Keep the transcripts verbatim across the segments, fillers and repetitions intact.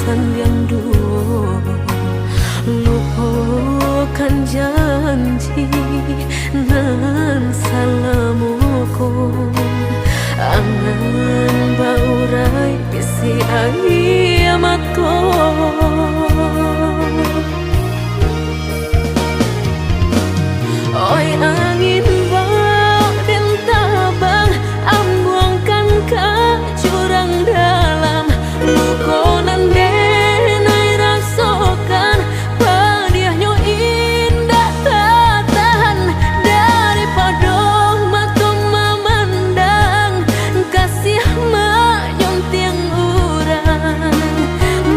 Pandiang duo, lupokan janji nan salamo ko. Angan baurai bisi aia mato. Oi angin, baok den tabang, ambuangkan ka jurang dalam. Luko nan den ai rasokan, padiahnyo indak tatahan. Daripado mato mamandang, kasiah manyuntiang urang,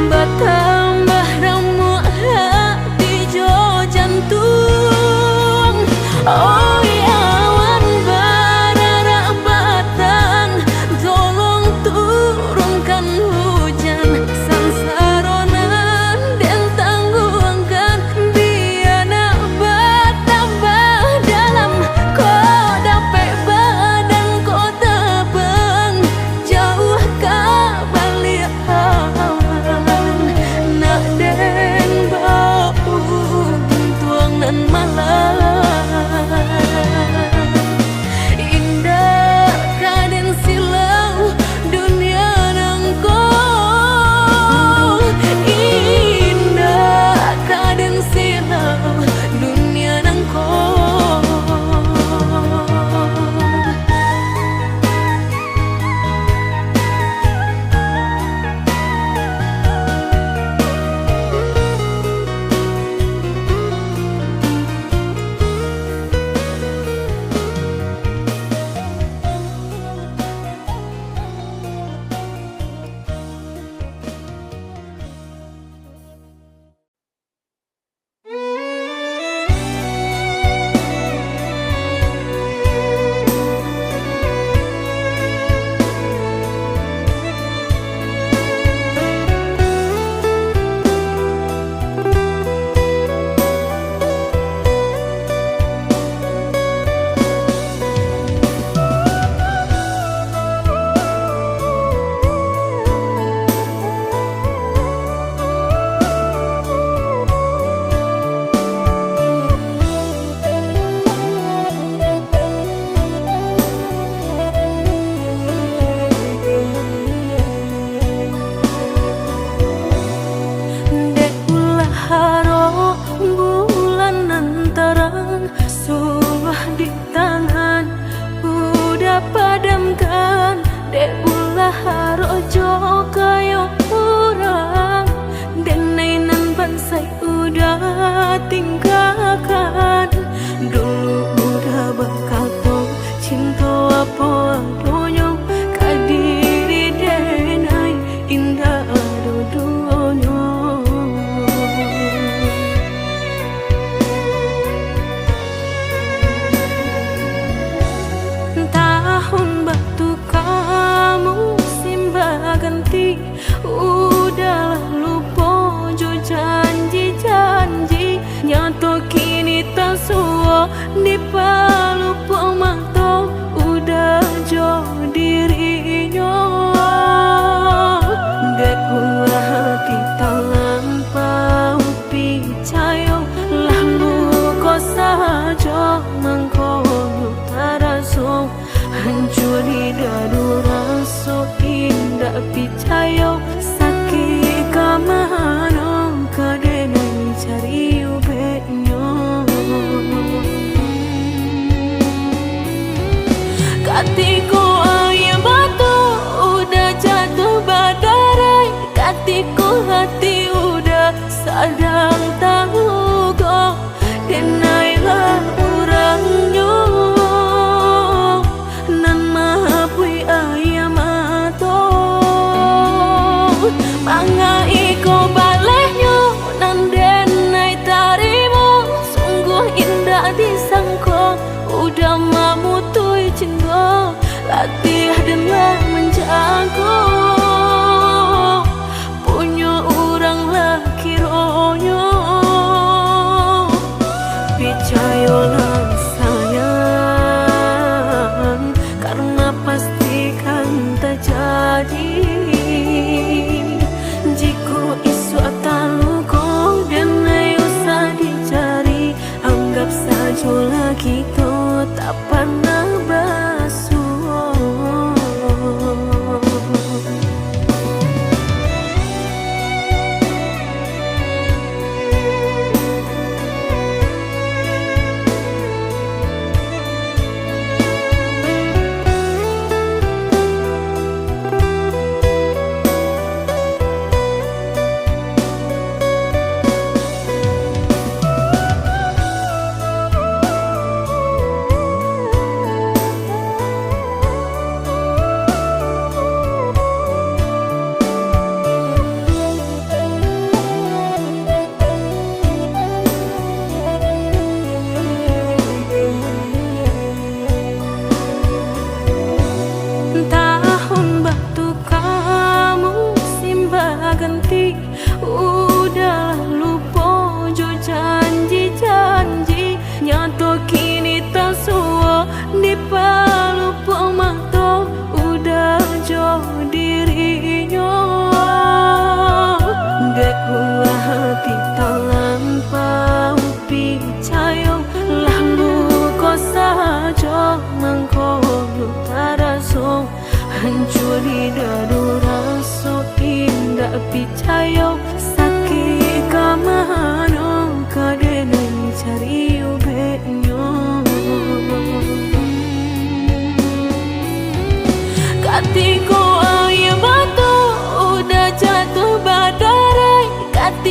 batambah ramuak hati jo jantuang. Oi awan bararak batang, tolong turunkan hujan, sansaro nan den tangguangkan, bia nak batambah dalam. Kok dapek badan ko tabang, jauah ka baliak awan, nak den baok untuang nan malang. Indak ka den silau dunia nangko, indak ka den silau dunia nangko. Dek ulah harok bulan nan tarang, sungguah di tangan udah padamkan. Dek ulah harok jo kayo urang, denai nan bansaik udah tinggakan. Dulu udah bakato, cinto apo adonyo, ka diri denai indak ado duonyo. Tahun batuka, musim baganti, udahlah lupo jo janji-janji. Nyato kini tasuo dipalupo mato, udah jo dirinyo. Dek ulah hati talampau picayo, lah luko sajo mangkonyo taraso. Hancua di dado raso indak picayo, sakik ka mano ka denai cari ubeknyo. Katiko aia mato udah jatuah badarai, katiko hati udah sadang talugo, denailah urangnyo nan mahapuih aia mato. Manga iko balehnyo nan denai tarimo, sungguah indak disangko, udah mamutuih cinto, latiah denai manjago. Punyo urang lah kironyo,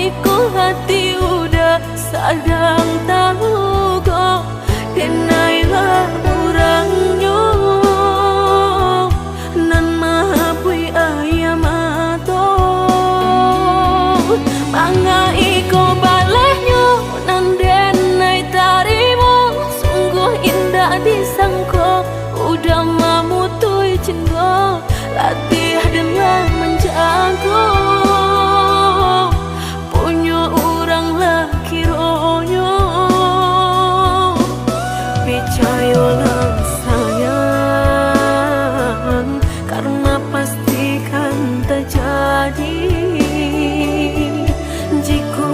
Iko hati Uda sadang talugo, denailah urangnyo nan mahabuik aia mato. Manga iko balehnyo nan denai tarimo, sungguah indak disangko Uda mamutuih cinto, latiah den lah manjago. Punyo urang lah kironyo. Picayolah sayang, karena pasti kan tajadi. Jiko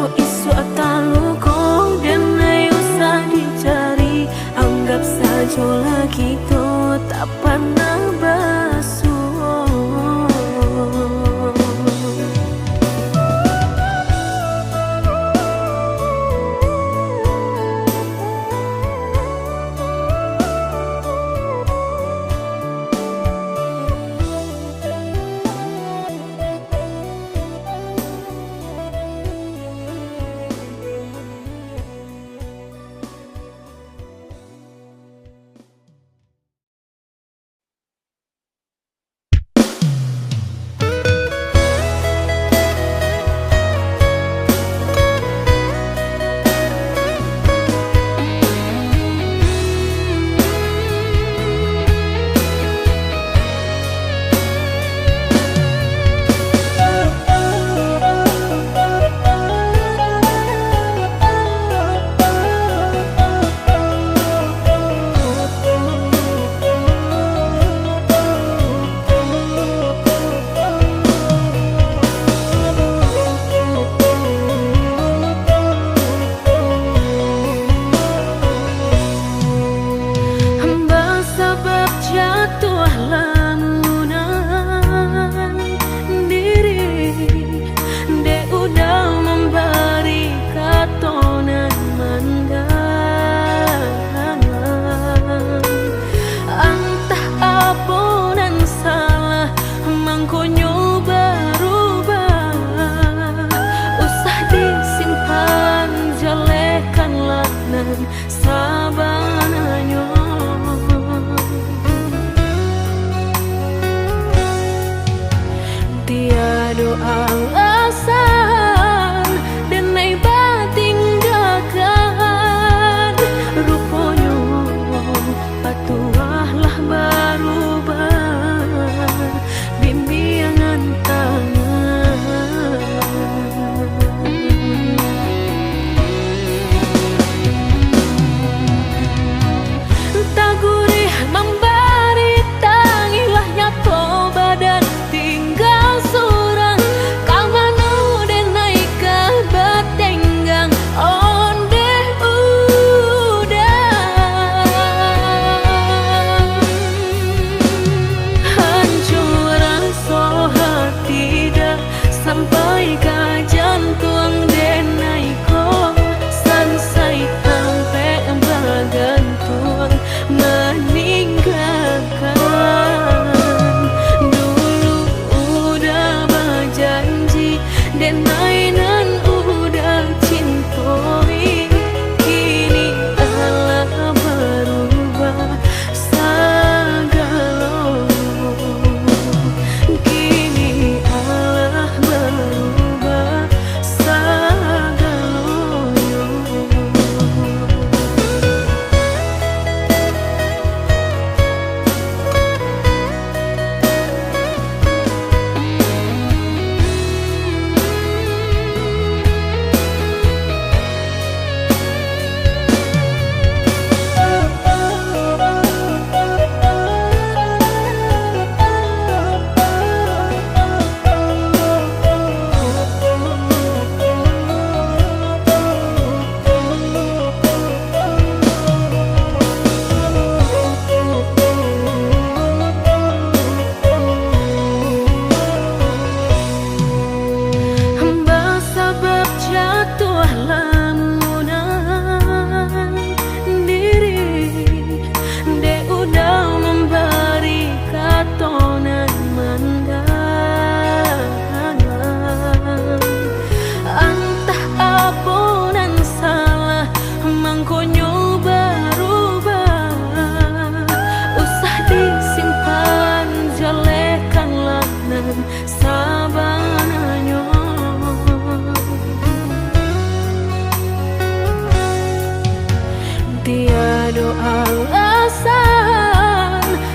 Alasan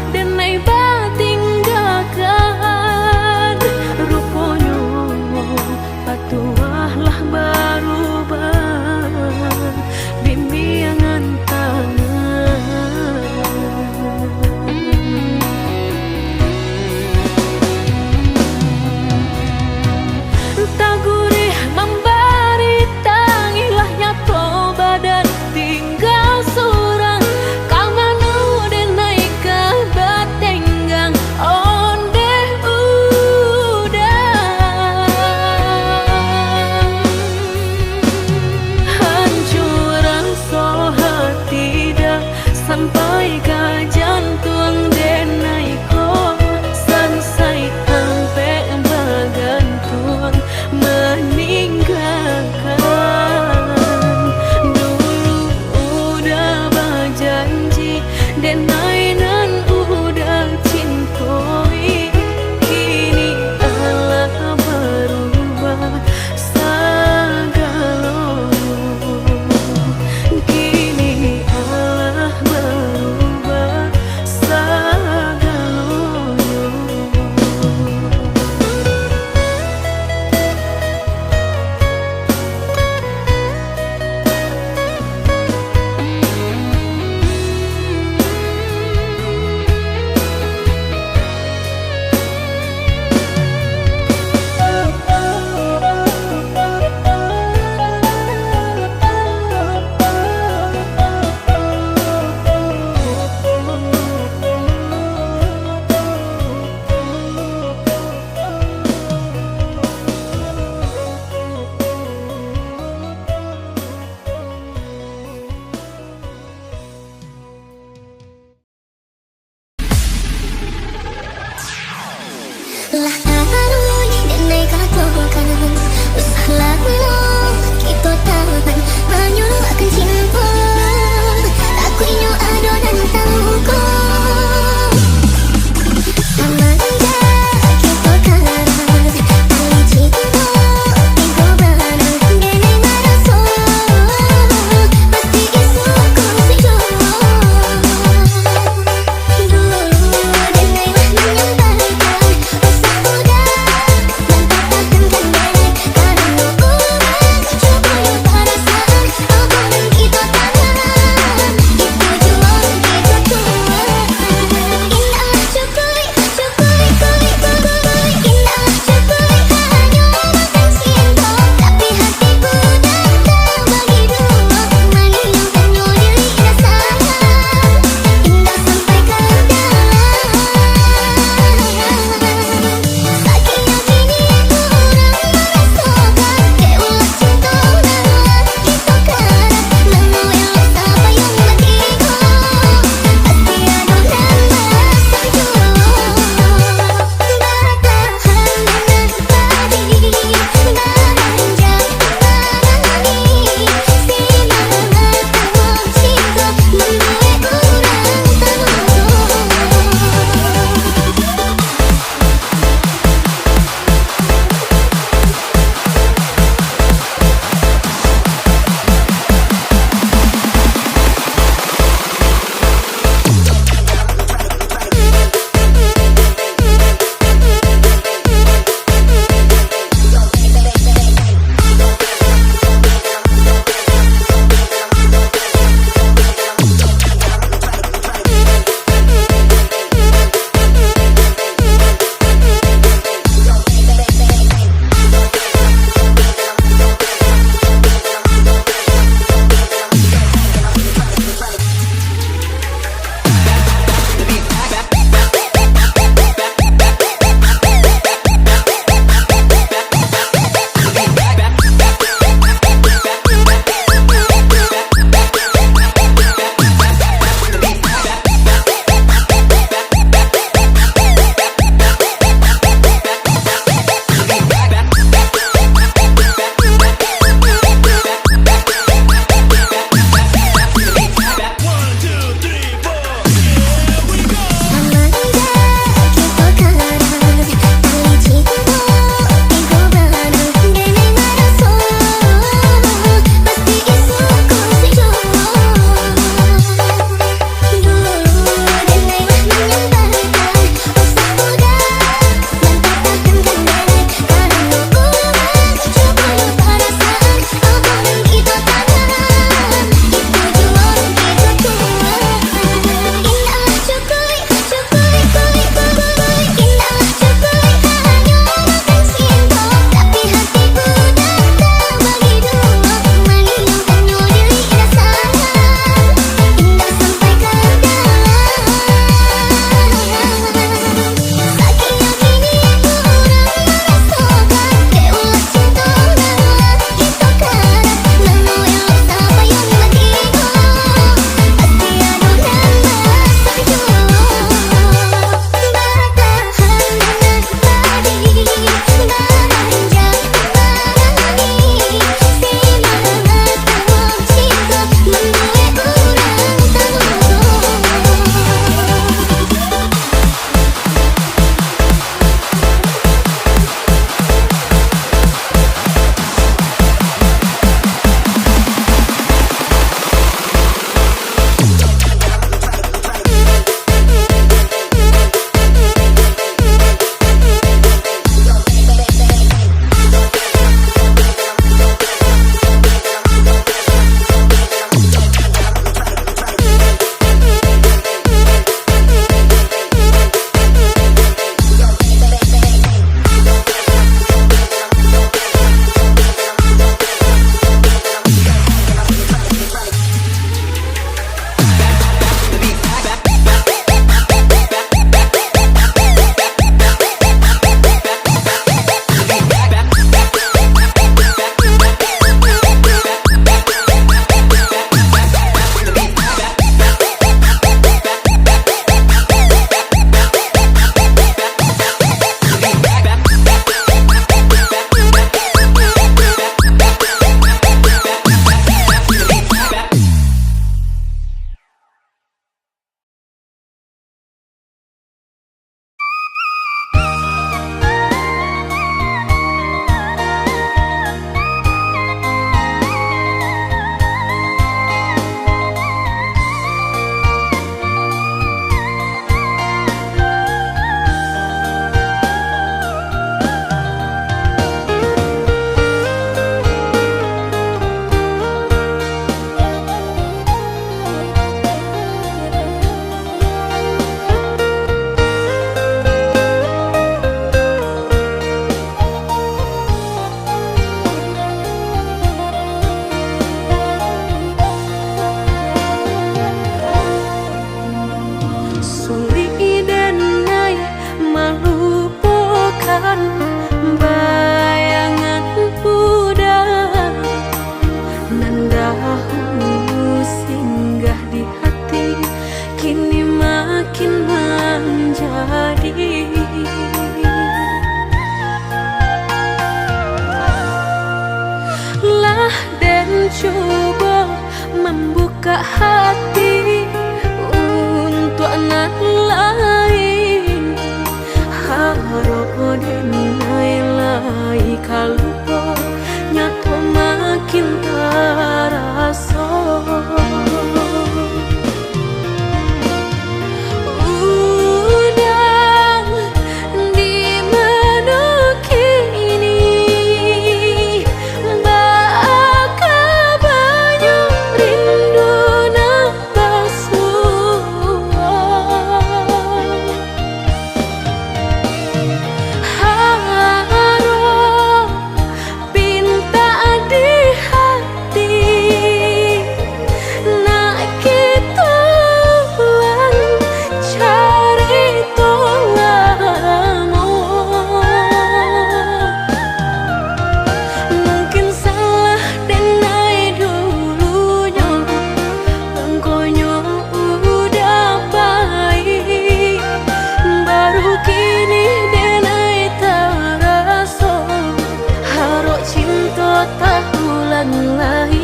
denai batinggakan, ruponyo patuah lah barubah, bimbingan tangan. Tagurih mambari, tangilah nyato badan tinggal surang. Den cubo mambukak hati untuak nan lain. Harok den ai lai ka lupo, nyato makin taraso. Udah di mano kini, baa kabanyo rindu nan basuo. Harok pintak di hati, nak kito pulang carito lamo. Mungkin salah den ai dulunyo, angkonyo udah pai, baru kini den ai taraso, harok cinto taulang lai.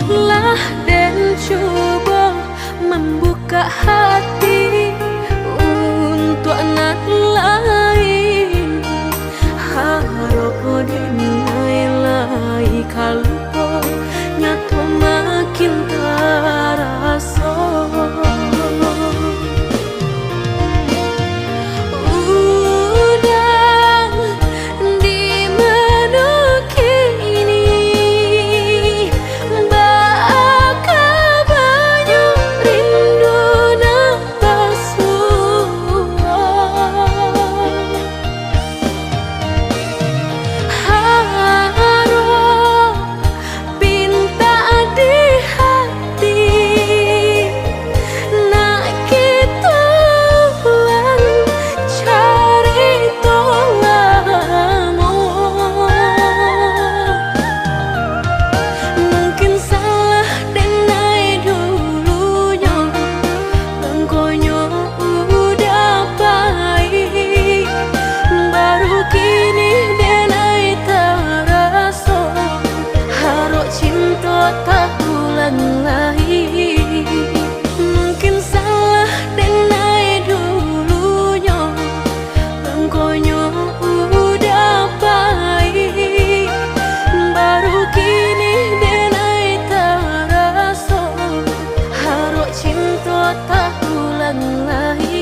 Lah den cubo mambukak hati untuak nan lain. Harok den ai lai ka lupo, nyato makin taraso. Udah di mano kini, baa kabanyo rindu nan basuo. Harok pintak di hati, nak kito pulang carito lamo. Mungkin salah den ai dulunyo, angkonyo udah pai, baru kini den ai taraso, harok cinto taulang lai. Mungkin salah den ai dulunyo, angkonyo udah pai, baru kini den ai taraso, harok cinto taulang lai.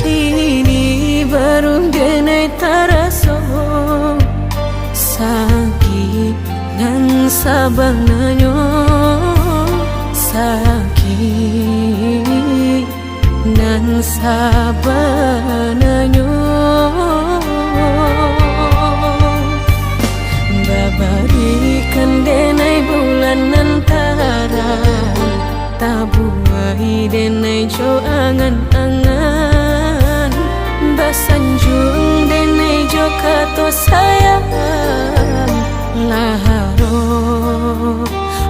Kini baru den ai taraso sakik nan sabananyo, sakik Nan sabananyo babarikan denai bulan nan tarang, tabuai denai jo angan-angan, basanjuang denai jo kato sayang, laharo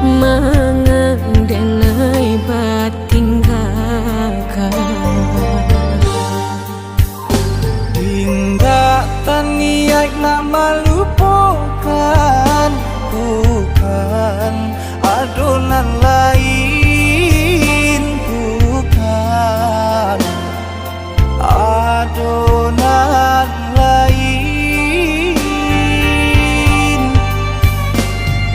mangan denai bat tinggakan. Indak taniaik nak malupokan, bukan ado nan lain, bukan ado nan lain.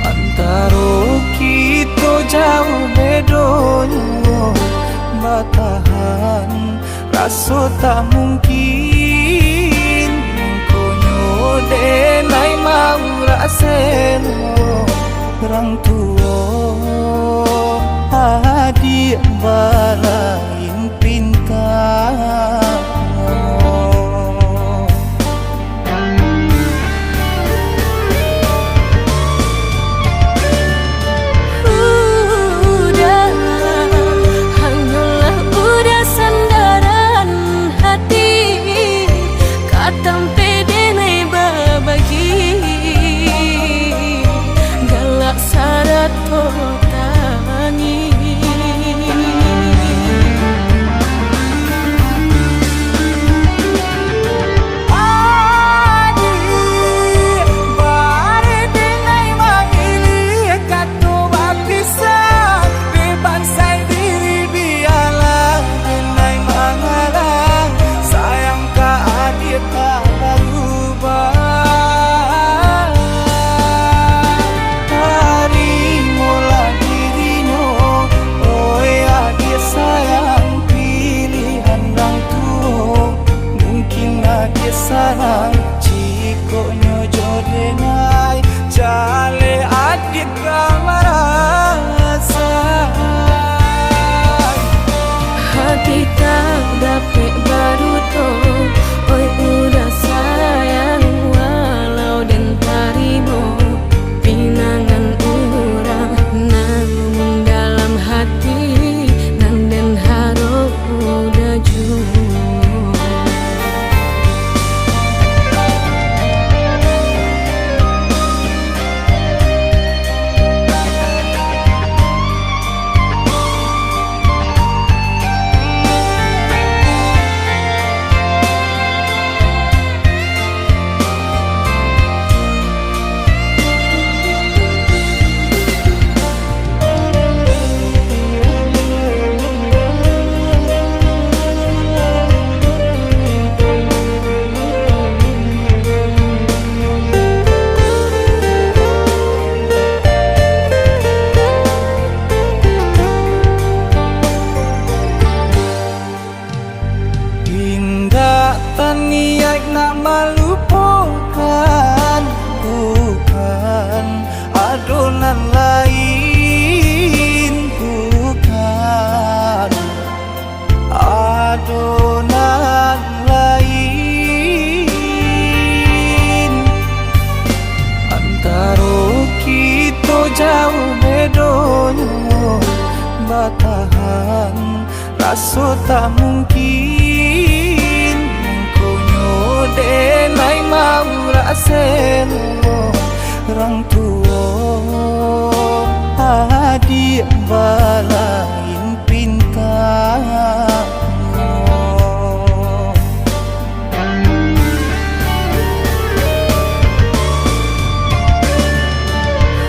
Antaro kito jauah bedonyo, batahan raso tak mungkin. Mangkonyo denai maurak selo, urang tuo adiak balain pinta. Udah, hanyolah udah sandaran hati, ka tampek denai babagi, galak sarato tangih. Adiak, bareh denai mamiliah kato bapisah, dek bansai diri bialah denai mangalah, sayang ka adiak tak barubah. Tarimolah dirinyo, oi adiak sayang, pilihan urang tuo. Mungkin adiak salah, jikok nyo jo denai, jaleh adiak ka marasai. Hati tak dapek baduto, oi udah sayang, walau den tarimo pinangan urang nan dalam hati, nan den harok udah juo. Indak taniaik nak malupokan, bukan ado nan lain, bukan ado nan lain. Antaro kito jauah bedonyo, batahan raso tak mungkin. Mangkonyo denai maurak selo, urang tuo adiak balain pinta.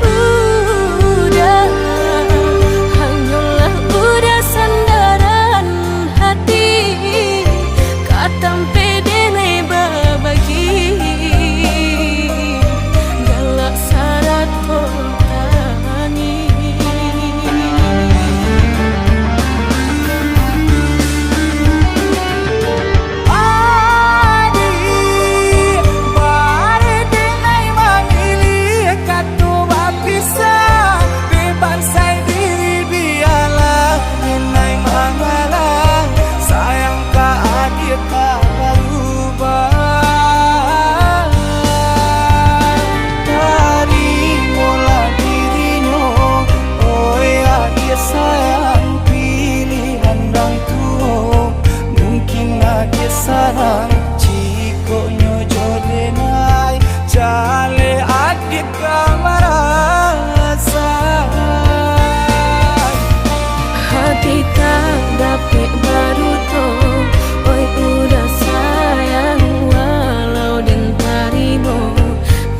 Udah, hanyolah udah sandaran hati, ka tampek denai babagi, galak sarato tangih. Adik, bareh denai mamiliah kato bapisah, dek bansai diri bialah denai mangalah, sayang Sanang cikoknyo jo denai, jaleh adiak ka marasai. Hati tak dapek baduto, oi udah sayang, walau den tarimo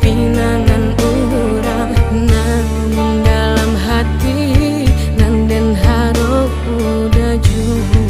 pinangan urang, namun dalam hati nan den harok udah juo.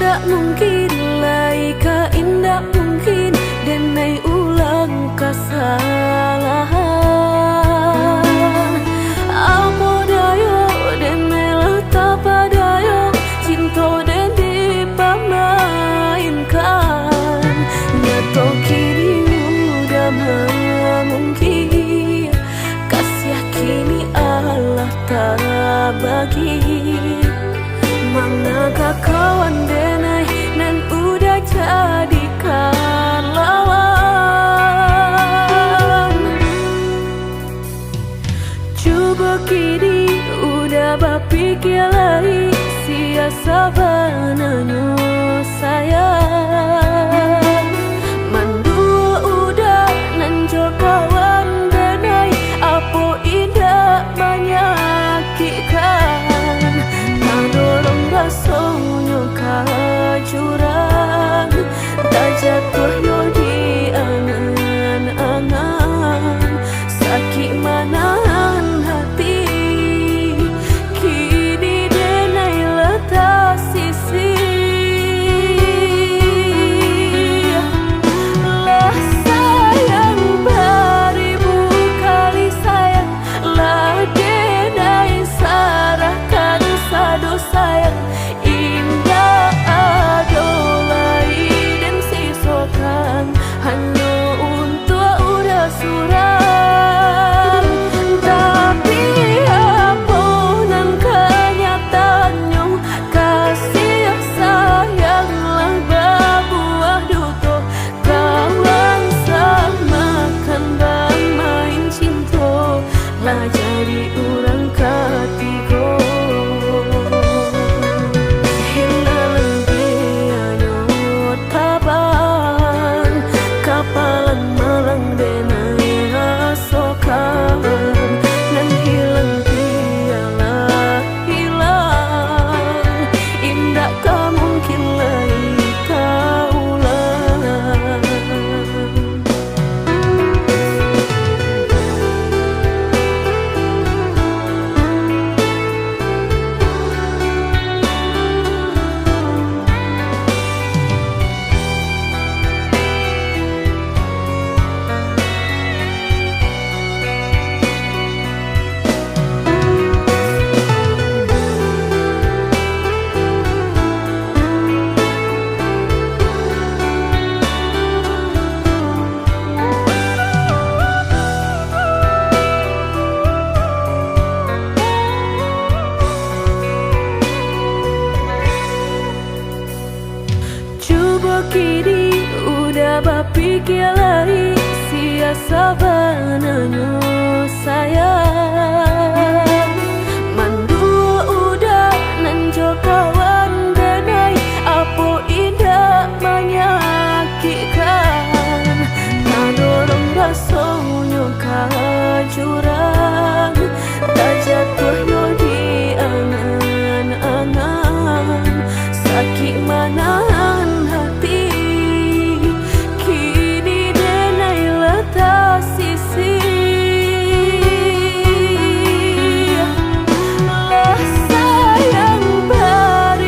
Indak mungkin lai ka, indak mungkin denai ulang kasalahan. Apo dayo denai lah tapadayok, cinto den dipamainkan. Nyato kini udah mamungkir, kasiah kini alah tabagi. Manga ka kawan denai nan udah jadikan lawan? Cubo kini udah bapikia lai, sia sabananyo sayang. Manduo udah nan jo kawan denai, apo indak manyakikkan? Tadorong rasonyo ka jurang, tajatuah yo di angan-angan. Sakik manahan hati, kini denai lah tasisih. Lah sayang baribu kali sayang, lah denai sarahkan sado sayang. Indak ado lai den sisokan, hanyo untuak udah surang. Tapi apo nan kanyataannyo, kasiah sayang lah babuah duto. Kawan samakan bamain cinto, lah jadi urang katigo. Hilang pianyo tabang, kapalang malang denai rasokan. Nan hilang pialah hilang, indak ka mungkin lai taulang. Cubo kini udah bapikia lai, sia sabananyo sayang. Manduo udah nan jo kawan denai, apo indak manyakikkan? Tadorong rasonyo ka jurang, tajatuah yo di angan-angan. Sakik manahan hati, kini denai lah tasisih. Lah sayang ba-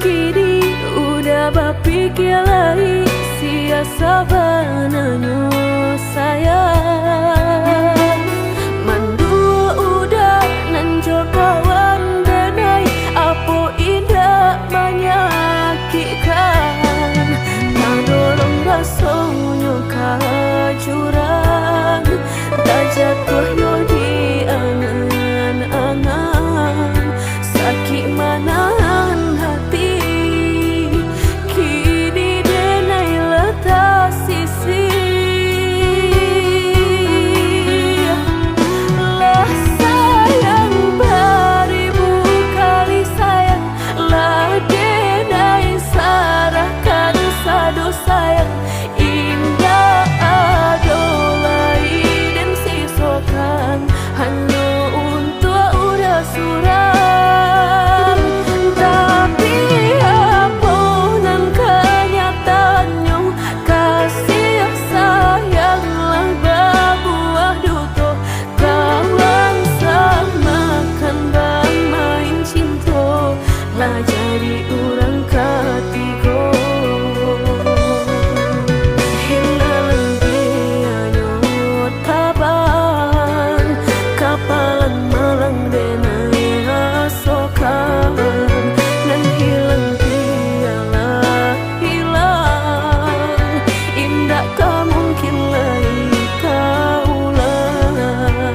Kini udah bapikia lai, sia sabananyo sayang. Manduo udah nan jo kawan denai, apo indak manyakikkan. Tadorong rasonyo ka jurang, tajatuahnyo di angan-angan. Sakik manahan hati, kini denai lah tasisih. Lah sayang baribu kali sayang, lah denai sarahkan sado sayang. Indak ado lai den sisokan, hanyo untuak udah surang. Tapi apo nan kanyataannyo, kasih sayang lah babuah duto. Kawan samakan bamain cinto, lah jadi urang katigo. Hilang dianyo taban, kapalan malang denai rasokan. Nan hilang bialah hilang, indak ka mungkin lai ka ulang.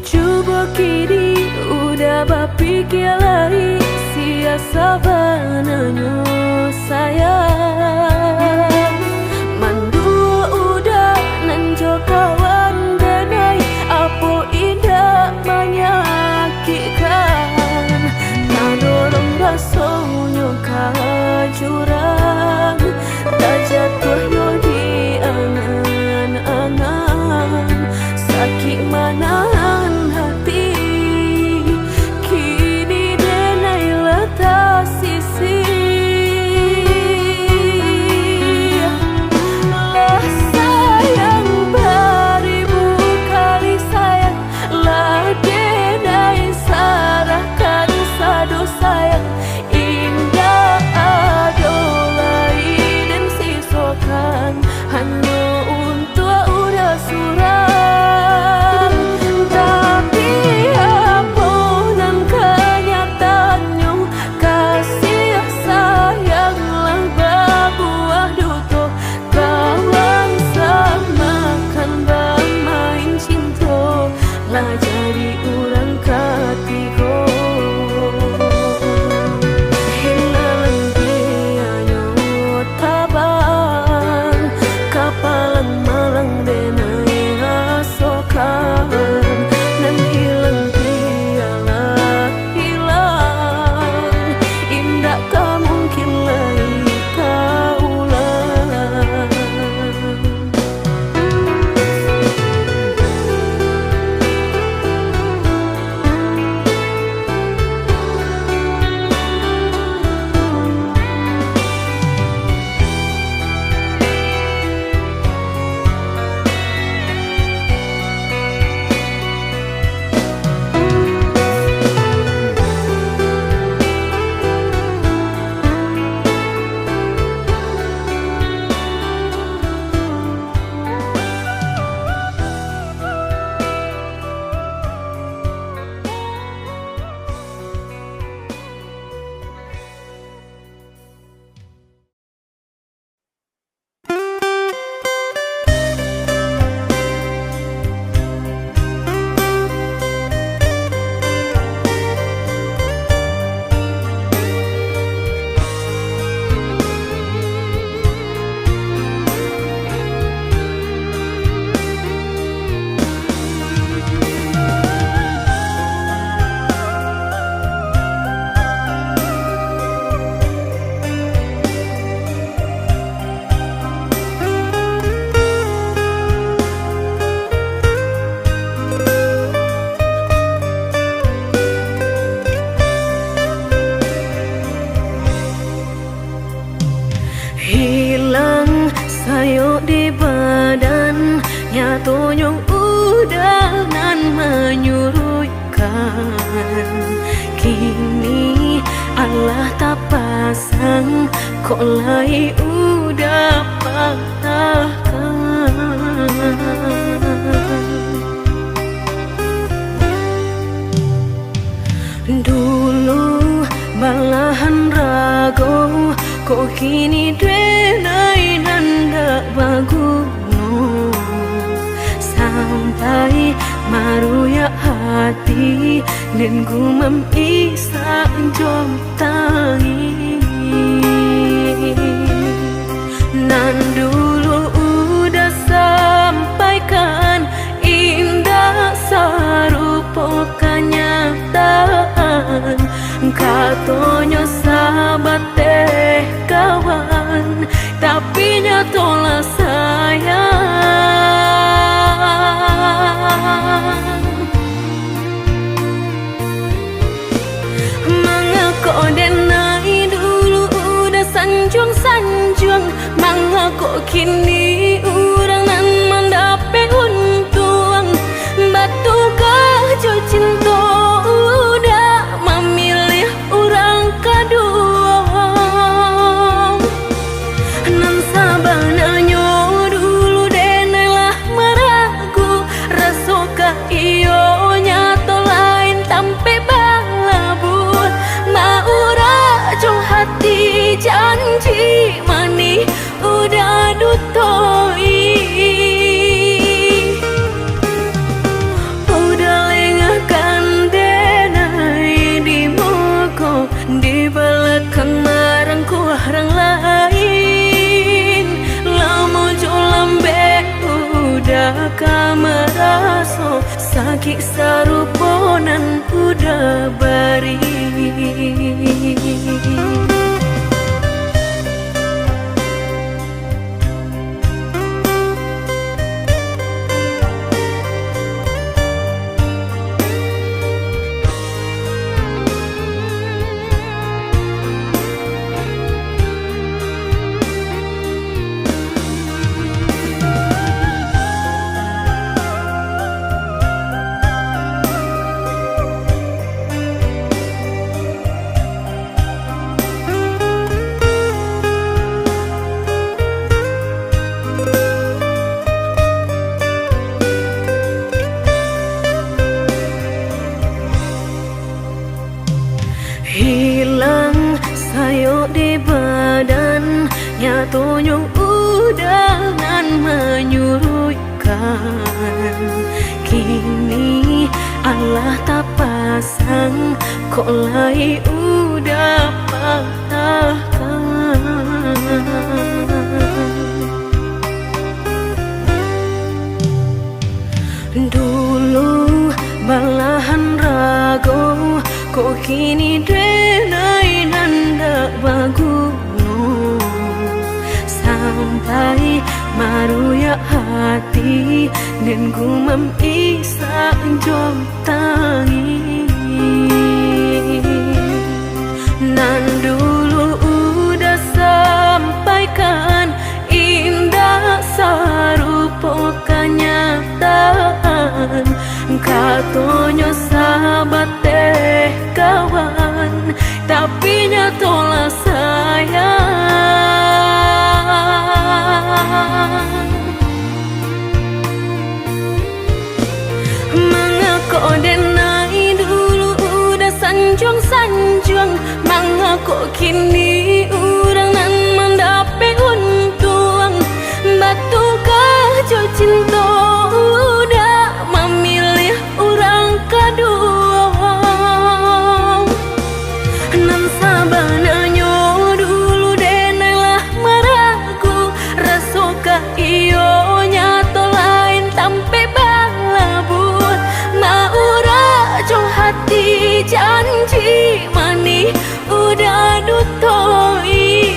Cubo kini udah bapikia lai, sia sabananyo sayang. Manduo udah nan jo kawan denai, apo indak manyakikkan. Tadorong rasonyo ka jurang, tajatuahnyo di angan-angan. Sakik manahan hati, kini denai lah tasisih. Lah sayang baribu kali sayang, lah denai sarahkan sado sayang. Indak ado lai den sisokan, kok lai Uda patahkan. Dulu balahan rago, kok kini denai nan dak baguno. Sampai maruyak hati, den gumam isak jo tangis. Nan dulu Uda sampaikan, indak sarupo kanyataan. Katonyo sabateh kawan, tapi nyatolah sayang. Mangako denai dulu Uda sanjuang-sanjuang? Mangako kini urang nan mandapek untuang? Batugah jo cinto Uda mamiliah urang kaduo. Nan sabananyo dulu denai lah maragu, rasokah iyo nyato lain tampek balabuah. Maurak jo hati janji manih Uda dutoi. Uda lengahkan denai di muko, di balakang marangkuah rang lain. Lamo jo lambek Uda ka maraso sakik sarupo nan Uda bari. Hilang sayok di badan, nyatonyo Uda nan manyuruikkan. Kini alah tapasang, kok lai Uda patahkan. Dulu balahan rago, kok kini denai nan dak baguno. Sampai maruyak hati, den gumam isak jo tangih. Nan dulu Uda sampaikan, indak sarupo kanyataan. Katonyo sabateh kawan, tapi nyatolah sayang. Mangako denai dulu Uda sanjuang-sanjuang? Mangako kini urang nan mandapek untuang? Batugah jo cinto Uda mamiliah urang kaduo. Nan sabananyo dulu denai lah maragu, rasokah iyo nyato lain tampek balabuah? Maurak jo hati janji manih Uda dutoi.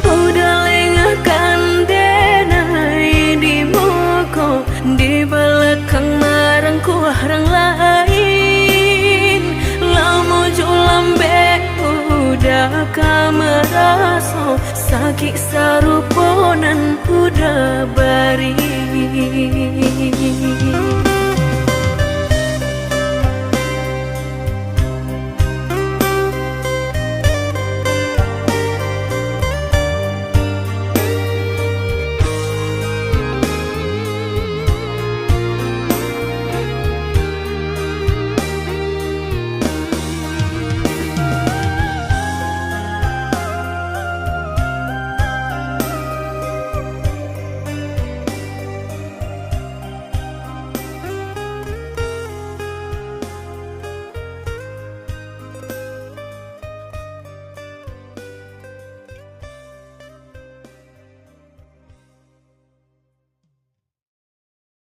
Uda lengahkan denai di muko, di balakang marangkuah rang lain. Lamo jo lambek Uda ka maraso sakik sarupo nan Uda bari.